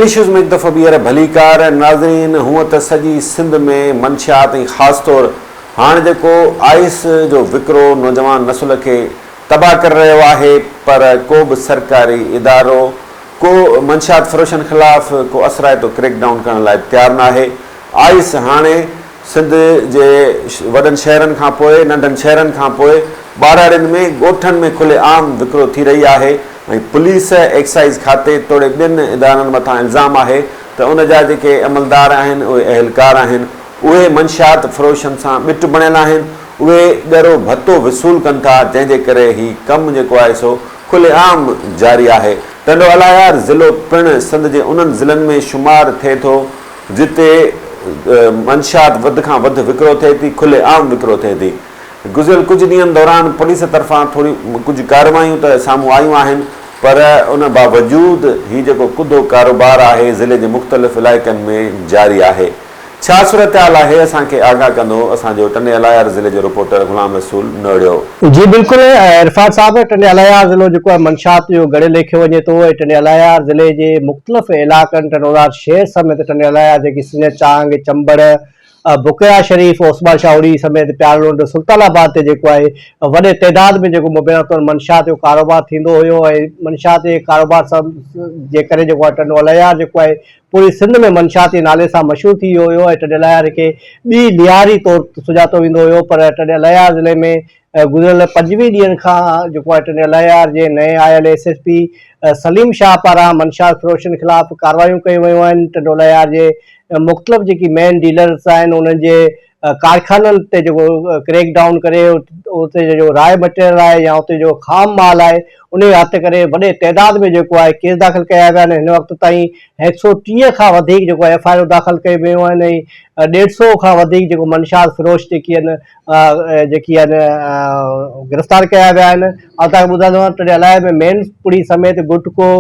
Legal issues ۾ هڪ دفعو ٻيهر ڀليڪار ناظرين هونء ته سڄي سنڌ ۾ منشيات ۽ خاص طور هاڻ جيڪو آئس جو وڪرو نوجوان نسل کي تباهه ڪري رهيو آهي پر ڪو به سرڪاري ادارو ڪو منشيات فروشن خلاف ڪو اثرائتو ڪريڪ ڊائون ڪرڻ لاء تيار ناهي آئس هاڻي سنڌ جي وڏن شهرن کان پوء ننڍن شهرن کان پوء ٻهراڙين ۾ ڳوٺن ۾ کلي عام وڪرو ٿي رهي آهي ۽ پوليس، ايڪسائيز کاتي توڙي ٻين ادارن مٿان الزام آهي ته ان جا جيڪي عملدار آهن اهي اهلڪار آهن اهي منشيات فروشن سان ٻٽ بڻيل آهن اهي ڳرو ڀتو وصول ڪن ٿا جنهن جي ڪري هي ڪم جيڪو آهي سو کلي عام جاري آهي ٽنڊو الهيار ضلعو پڻ سنڌ جي انهن ضلعن ۾ شمار ٿئي ٿو جتي منشيات وڌ کان وڌ وڪرو ٿئي ٿي، کلي عام وڪرو ٿئي ٿي. گذريل ڪجهه ڏينهن دوران پوليس طرفان ٿوريون ڪجهه ڪارروايون ته سامهون آيون آهن پر ان باوجود هي جيڪو ڪڌو ڪاروبار آهي ضلعي جي مختلف علائقن ۾ جاري آهي. ڇا صورتحال آهي اسان کي آگاهه ڪندو اسان جو ٽنڊي الهيار ضلعي جو رپورٽر غلام رسول نوڙيو. جي بلڪل عرفان صاحب ٽنڊي الهيار ضلعو جيڪو آهي منشات جو ڳڙهه ليکيو وڃي ٿو ۽ ٽنڊي الهيار ضلعي جي مختلف علائقن ٽنڊوالهيار شهر سميت ٽنڊي الهيار جيڪي سڃ چانگ چمبڙ بڪيرا شريف عثمان شاهوڙي سميت پيارلنڊ سلطان آباد تي جيڪو آهي وڏي تعداد ۾ جيڪو مبينا طور منشات جو ڪاروبار ٿيندو هيو ۽ منشات جي ڪاروبار جي ڪري جيڪو آهي ٽنڊو الهيار جيڪو آهي پوري سنڌ ۾ منشات جي نالي سان مشهور ٿي ويو هيو ۽ ٽنڊي الهيار کي ٻي لياري طور سڃاتو ويندو هيو پر ٽنڊي الهيار ضلعي ۾ گذريل 25 ڏينهن کان جيڪو آهي ٽنڊي الهيار جي نئين آيل S S P Saleem Shah پاران منشات فروشن خلاف ڪارروايون ڪيون ويون آهن ٽنڊو الهيار جي مختلف جيڪي مين ڊيلرز آهن انهن جي ڪارخانن تي جيڪو ڪريڪ ڊائون ڪري اتي جو راء مٽيريل آهي يا اتي جو خام مال آهي ان کي هٿ ڪري وڏي تعداد ۾ جيڪو آهي ڪيس داخل ڪيا ويا آهن هن وقت تائين هڪ سو 30 کان وڌيڪ جيڪو ايف I آرون داخل ڪيون ويون آهن ۽ ڏيڍ سو کان وڌيڪ جيڪو منشيات فروش جيڪي آهن جيڪي آهن گرفتار ڪيا ويا آهن آئون توهان کي ٻڌائيندو هلان ٽنڊي الهيار ۾ مين پڙي سميت گٽڪو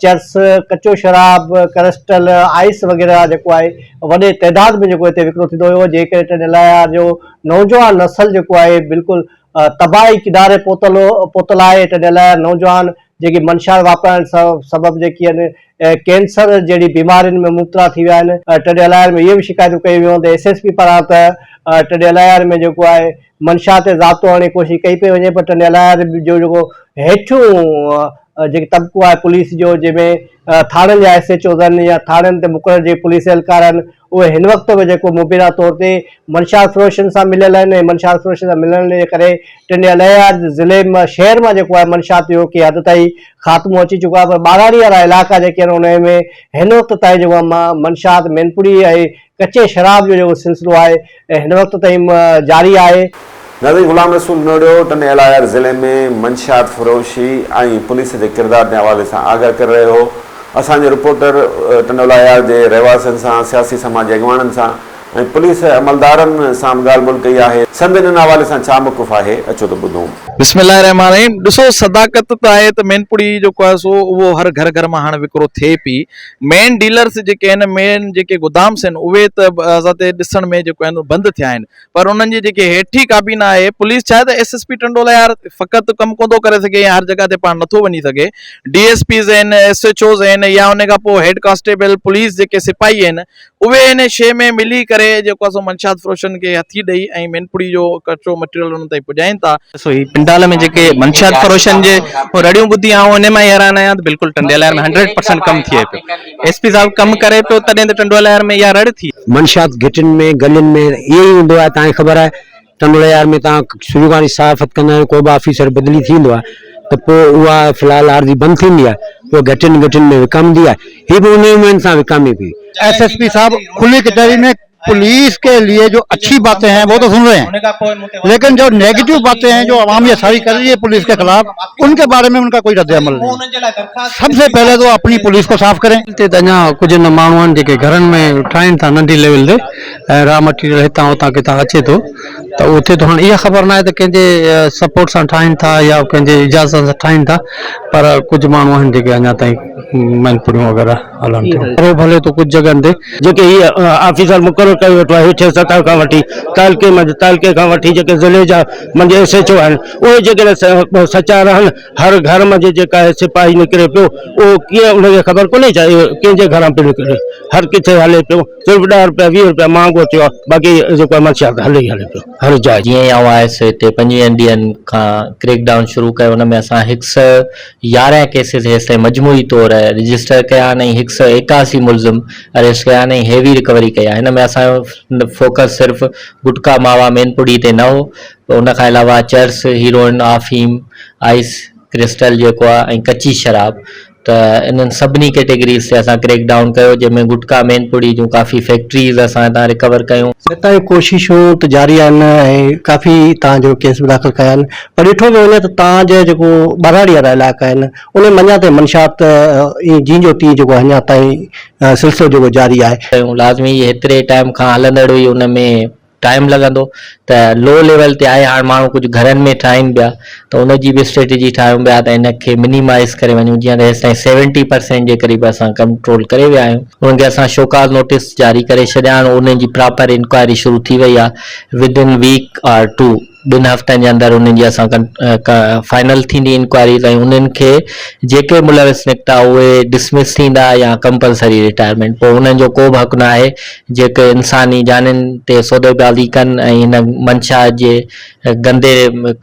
چرس، ڪچو شراب، ڪرسٽل، آئس وغيره جيڪو آهي وڏي تعداد ۾ جيڪو هتي وڪرو ٿيندو هيو جنهن ڪري ٽنڊي الهيار جو نوجوان نسل جيڪو آهي بلڪل تباهي ڪناري پهتل پهتل آهي ٽنڊي الهيار نوجوان جيڪي منشيات واپرائڻ سبب جيڪي آهن ڪينسر جهڙي بيمارين ۾ مبتلا ٿي ويا آهن ٽنڊي الهيار ۾ اهي به شڪايتون ڪيون ويون ته ايس ايس پي پاران ته ٽنڊي الهيار ۾ جيڪو آهي منشيات تي ضابطو آڻڻ جي ڪوشش ڪئي پئي وڃي پر ٽنڊي الهيار جو جيڪو هيٺيون جيڪي طبقو آهي پوليس جو جنهن ۾ ٿاڻن جا ايس ايڇ اوز آهن يا ٿاڻن تي مقرر جيڪي پوليس اهلڪار آهن اهي هن وقت به جيڪو مبينا طور تي منشيات فروشن سان مليل آهن ۽ منشيات فروشن سان ملڻ جي ڪري ٽنڊي الهيار ضلعي مان شهر مان جيڪو آهي منشيات جو ڪنهن حد تائين خاتمو اچي چڪو آهي پر ٻهراڙي وارا علائقا جيڪي آهن انهن ۾ هن وقت تائين جيڪو آهي منشيات مينپڙي ۽ ڪچي شراب جو جيڪو سلسلو آهي هن وقت تائين جاري آهي. ناظرين غلام رسول نوڙيو ٽنڊي الهيار ضلعي ۾ منشيات فروشي ۽ پوليس جي ڪردار جي حوالي سان آگاهه ڪري رهيو هو اسان جي رپورٽر ٽنڊو الهيار جي رهواسين سان سياسي سماجي اڳواڻن سان ۽ پوليس عملدارن سان به ڳالهه ٻولهه ڪئي آهي سندن ان حوالي سان ڇا موقف آهي اچو ته ٻڌون. بسم الله الرحمٰن الرحيم ڏسو صداقت ته آهي ته مينپڙي جيڪو آهي سو اهو هر گهر گهر مان هاڻ وڪرو ٿئي پئي مين ڊيلرس جيڪي آهن مين جيڪي گودامس آهن اهي ته اسان تي ڏسڻ ۾ جيڪو آهن بند ٿيا آهن پر انهن جي جيڪي هيٺي ڪابينا آهي پوليس ڇا آهي ته S S P Tando Allahyar فقط ڪم ڪونه ٿو ڪري سگهي يا هر جڳهه تي پاڻ نٿو وڃي سگهي ڊي ايس پيز آهن ايس ايڇ اوز آهن يا ان کان پوء هيڊ ڪانسٽيبل پوليس جيڪي سپاهي آهن اهي ان شيء ۾ ملي ڪري جيڪو آهي سو منشيات فروشن کي هٿي ڏئي ۽ مينپڙي جو ڪچو مٽيريل انهن تائين پڄائين ٿا. سو هي پنڊال ۾ جيڪي منشيات فروشن جي رڙيون ٻڌي آئون انهي مان ئي حيران آهيان ته بلڪل ٽنڊي الهيار ۾ هنڊريڊ پرسنٽ ڪم ٿئي پيو. ايس پي صاحب ڪم ڪري پيو تڏهن ته ٽنڊو الهيار ۾ اها رڙ ٿي. منشيات گهٽين ۾ گلين ۾ ائين ئي هوندو آهي توهان کي خبر آهي ٽنڊو الهيار ۾ توهان شروع کان وٺي صحافت ڪندا آهيو ڪو به آفيسر بدلي ٿيندو آهي ته پوء اها في الحال عارضي بند ٿيندي آهي پوء گهٽين گهٽين ۾ وڪامندي آهي هي به انهي اميد سان وڪامي پئي. ايس ايس پي صاحب کلي ڪچهري ۾ پوليس ڪي ليي جو اڇي باتين هين وو تو سن رهي هين ليڪن جو نيگيٽو باتين هين جو عوام يي ساري ڪر رهي هي پوليس ڪي خلاف ان ڪي باري ۾ ان ڪا ڪوئي رد عمل نهين سب سي پهلي تو اپني پوليس ڪو صاف ڪرين. هتي ته اڃا ڪجهه نه ماڻهو آهن جيڪي گهرن ۾ ٺاهين ٿا ننڍي ليول تي ۽ را مٽيريل هتان هتان ڪٿان اچي ٿو ته اهو ٿئي ٿو هاڻي اها خبر ناهي ته ڪنهن جي سپورٽ سان ٺاهين ٿا يا ڪنهن جي اجازت سان ٺاهين ٿا پر ڪجهه ماڻهو آهن جيڪي اڃا تائين مين پڙيون وغيره هلن ٿيون. ٿورو به هلي ٿو ڪجهه جڳهن تي. جيڪي هي آفيسر مقرر ڪيو ويٺو آهي هيٺين سطح کان وٺي تعلقي منجهه تعلقي کان وٺي جيڪي ضلعي جا منجهه ايس ايڇ او آهن اهي جيڪڏهن سچا رهن هر گهر منجهه جيڪا آهي سپاهي نڪري پيو اهو ڪيئن ان کي خبر ڪونهي ڇا اهو ڪنهن جي گهران پيو نڪري هر ڪٿي هلي پيو صرف ڏهه روپيا 20 روپيا مهانگو ٿيو آهي باقي جيڪو آهي منشيات هلي ئي هلي پيو هر جاء تي. جيئن ئي آئون آيس هتي پنجويهن ڏينهن کان ڪريڪ ڊائون شروع ڪيو ان ۾ اسان هڪ سئو 11 ڪيسز هيستائين مجموعي طور رجسٽر ڪيا آهن ۽ هڪ سئو 81 ملزم اريسٽ ڪيا آهن ۽ هيوي رڪوري ڪئي آهي هن ۾ اسان جو فوڪس صرف گٽڪا ماوا مين پڙي تي نه هو ان کان علاوه چرس هيروئن آفيم آئس ڪرسٽل جيڪو آهي ۽ ڪچي شراب ته انهن سڀني ڪيٽيگريز تي اسان ڪريڪ ڊائون ڪيو جنهن ۾ گٽڪا مين پڙي جون ڪافي فيڪٽريز اسان هتان رڪور ڪيون. تائين ڪوششون ته جاري آهن ۽ ڪافي تان جو ڪيس به داخل ڪيا آهن پر ڏٺو پيو وڃي ته تان جا جيڪو ٻهراڙي وارا علائقا آهن انهن ۾ اڃا تائين منشيات ائين جيئن جو تيئن جيڪو اڃا تائين سلسلو جيڪو جاري آهي. ڪيون لازمي هيتري ٽائيم کان هلندڙ هئي ان ۾ ٽائيم لڳندو ته لو ليول تي آهي هاڻ ماڻهو ڪجهه گهرن ۾ ٺاهين پيا ته ان جي به اسٽريٽجي ٺاهيون پيا ته ان کي منيمائز ڪري وڃون جيئن ته هيستائين سيونٽي پرسينٽ جي قريب اسان ڪنٽرول ڪري ويا آهيون انهن کي اسان شوڪاز نوٽيس جاري ڪري ڇڏيا آهن انهن جي پراپر انڪوائري شروع ٿي وئي آهي within week or two ٻن هفتن جي اندر انهن جي اسان فائنل ٿيندي انڪوائريز ۽ انهن کي جيڪي ملوث نڪتا اهي ڊسمس ٿيندا يا ڪمپلسري رٽائرمينٽ پوء انهن جو ڪو به حق نه آهي جيڪي انساني جانين تي سوديبازي ڪن ۽ هن منشا جي گندي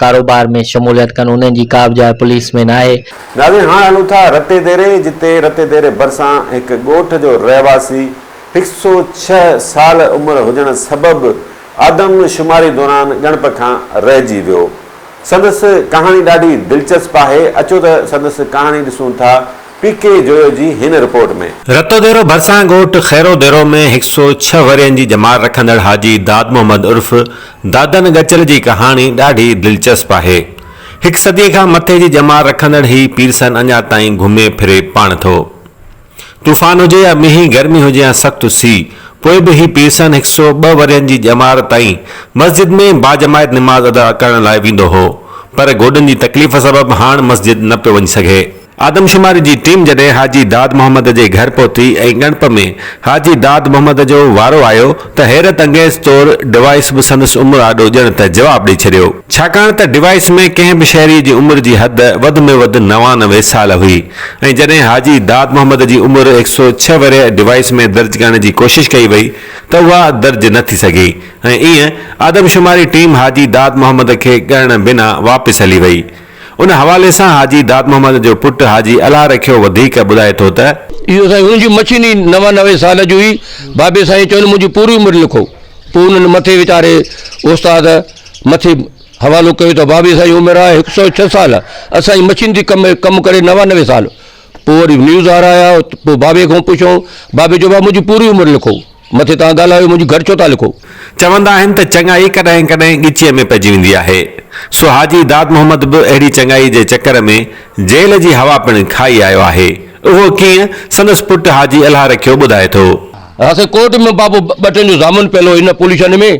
ڪاروبار ۾ شموليت ڪن انهن جي ڪا به جاء پوليس ۾ ناهي. ناظرين هاڻ هلون ٿا رتي ديري جتي رتي ديري ڀرسان هڪ ڳوٺ جو رهواسي هڪ سو ڇهه سال عمر هجڻ سبب آدم شماري دوران ڳڻپ کان رهجي ويو. سندس ڪهاڻي ڏاڍي دلچسپ آهي. اچو ته سندس ڪهاڻي ڏسون ٿا پي ڪي جويو جي هن رپورٽ ۾. رتوديرو ڀرسان ڳوٺ خيروديرو ۾ هڪ سو ڇهه ورهين جي ڄمار رکندڙ حاجي داد محمد عرف دادن ڳچل جي ڪهاڻي ڏاڍي دلچسپ آهي. هڪ صديء کان مٿي جي ڄمار رکندڙ هي پيرسن اڃا تائين گهمي ڦري پاڻ ٿو. طوفان هجي يا مينهن، گرمي هجي يا سخت سيء، پوء به هي پيرسن هڪ سو ٻه ورهين جي ڄمار تائين مسجد ۾ باجماعت نماز ادا ڪرڻ لاء ويندو هو، پر گوڏن جي تڪليف سبب هاڻ مسجد نه پيو وڃي سگهي. آدمشماري جي ٽيم جڏهن حاجي داد محمد جي گهر پهتي ۽ ڳڻپ ۾ حاجي داد محمد جو وارو آيو ته حيرت انگيز طور ڊوائيس به سندس عمر آڏو ڄڻ ته جواب ڏئي ڇڏيو. ڇاڪاڻ ته ڊوائيس ۾ ڪنهن به شهري جي عمر جي حد وڌ ۾ وڌ 99 سال هئي ۽ جڏهن حاجي داد محمد جي عمر هڪ سو ڇهه ورهيه ڊوائيس ۾ درج ڪرڻ جي ڪوشش ڪئي وئي ته اها درج نه ٿي سگهي ۽ ايئن آدمشماري ٽيم حاجي داد محمد کي ڳڻڻ بنا واپس هلي وئي. ان حوالي سان حاجي داد محمد جو پٽ حاجي الهه رکيو وڌيڪ ٻڌائي ٿو ته. اهو سائين هن جي مشين ئي 99 سال جي هئي، بابي سائين چيو نه منهنجي پوري عمر لکو، پوء انهن مٿي ويچاري استاد مٿي حوالو ڪيو ته بابي سائين عمر آهي هڪ سئو ڇهه سال، اسان جي مشين ٿي ڪم ڪم ڪري 99 سال، پوء وري نيوز وارا آيا پوء بابي کان پڇيائون، بابي چيو بابا منهنجي پوري عمر لکو. مٿي توهان ڳالهايو منهنجي گهر ڇو ٿا لکو؟ چوندا آهن ته چڱائي ڪڏهن ڪڏهن ڳچيء ۾ پئجي ويندي آهي. سو حاجي داد محمد به اهڙي چڱائي جي چڪر ۾ جيل جي هوا پڻ کائي آيو آهي. اهو ڪيئن؟ سندس پٽ حاجي الهه رکيو ٻڌائي ٿو. اسين ڪورٽ ۾ بابو ٻه ٽن جو ضامن پيل هو هن پوليشن ۾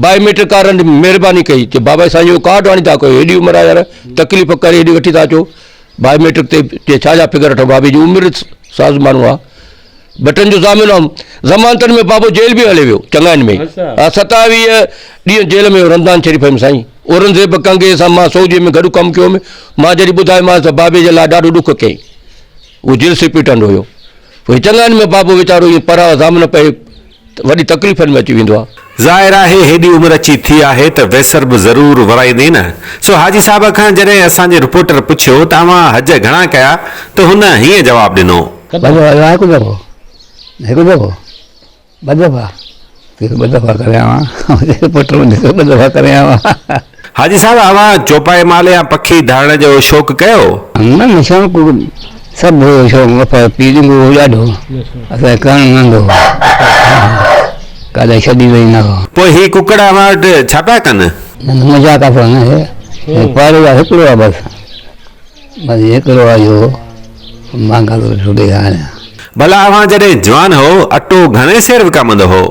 بايوميٽرڪ وارن مهرباني ڪئي چي بابا سائين اهو ڪارڊ آڻي ٿا ڪيو هيڏي عمر آهي يار تڪليف ڪري هيڏي وٺي ٿا اچو بايوميٽرڪ تي چي ڇا جا فگر اٿو بابي جي عمر ساز ماڻهو آهي ڀٽن جو ضامن هئم. ضمانتن ۾ بابو جيل به هلي ويو چڱائين ۾. ها 27 ڏينهن جيل ۾ هو رمضان شريف ۾ سائين اورنگزيب ڪنگي سان مان سعودي ۾ گڏ ڪم ڪيو هوم. مان جڏهن ٻڌايومانس ته بابي جي لاء ڏاڍو ڏک ڪيائين. هو جيل سپرنٽنڊ هيو. پوء چڱائين ۾ بابو ويچارو ائين پراوا ضامن پئي ته وڏي تڪليفن ۾ اچي ويندو آهي. ظاهر آهي هيڏي عمر اچي ٿي آهي ته ويسر به ضرور ورائيندي نه. سو حاجي صاحب کان جڏهن اسان جي رپورٽر پڇيو ته اوهان حج گهڻا ڪيا ته هن هيئن جواب ڏنو. ٻه دفعا آيو آهي هڪ دفعو هڪ دفعو ٻه دفعا ٻه دفعا ڪري آيو آهيان پٽ منهنجو ٻه دفعا ڪري آيو آهيان. حاجي صاحب اوهان چوپائي مال يا پکي ڌارڻ جو شوق ڪيو؟ نه نه شوق سڀ هيو شوق پر پيء ڏنگو هو ڏاڍو اسان کي ڪرڻ نه ڏيندو هو ڪاڏي ڇڏي وئي نه هو. پوء هي ڪڪڙ اوهان وٽ ڇا پيا ڪن؟ نه نه منهنجا ڪافر نه هي پاڙي جا هڪڙو آهي بس. بس هڪڙو آ اهو مان گهر ويٺو ڏيکاريان. ڀلا اوهان جڏهن جوان هئو اٽو گهڻي سير وڪامندو هو؟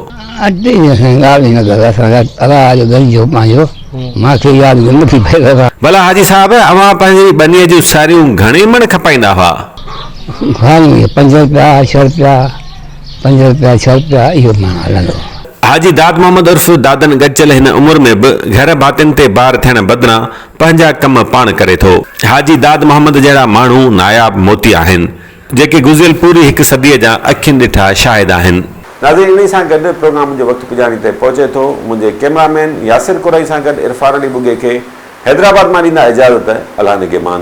اٽي جي اسان ڳالهه ئي نه ڪر اسان الله جو گنجو پنهنجو مان کي ياد نه ٿي پئي دادا. ڀلا حاجي صاحب اوهان پنهنجي ٻنيء جون ساريون گهڻي مڻ کپائيندا هئا؟ ساريون اهي پنج رپيا ڇهه رپيا پنج رپيا ڇهه رپيا اهو مڻ هلندو هو. حاجي داد محمد عرف دادن ڳچل هن عمر ۾ به گهر ڀاتين تي بار ٿيڻ بدران پنهنجا ڪم پاڻ ڪري ٿو. حاجي داد محمد جهڙا ماڻهو ناياب موتي آهن. جيڪي گذريل پوري هڪ صديء جا اکين ڏٺا شاهد آهن. ناظرين انهي سان گڏ پروگرام جو وقت پڄاڻي تي پهچي ٿو. منهنجي ڪئميرا مين ياسر ڪورائي سان گڏ عرفان علي ٻگهي کي حيدرآباد مان ڏيندا اجازت الله نگهبان.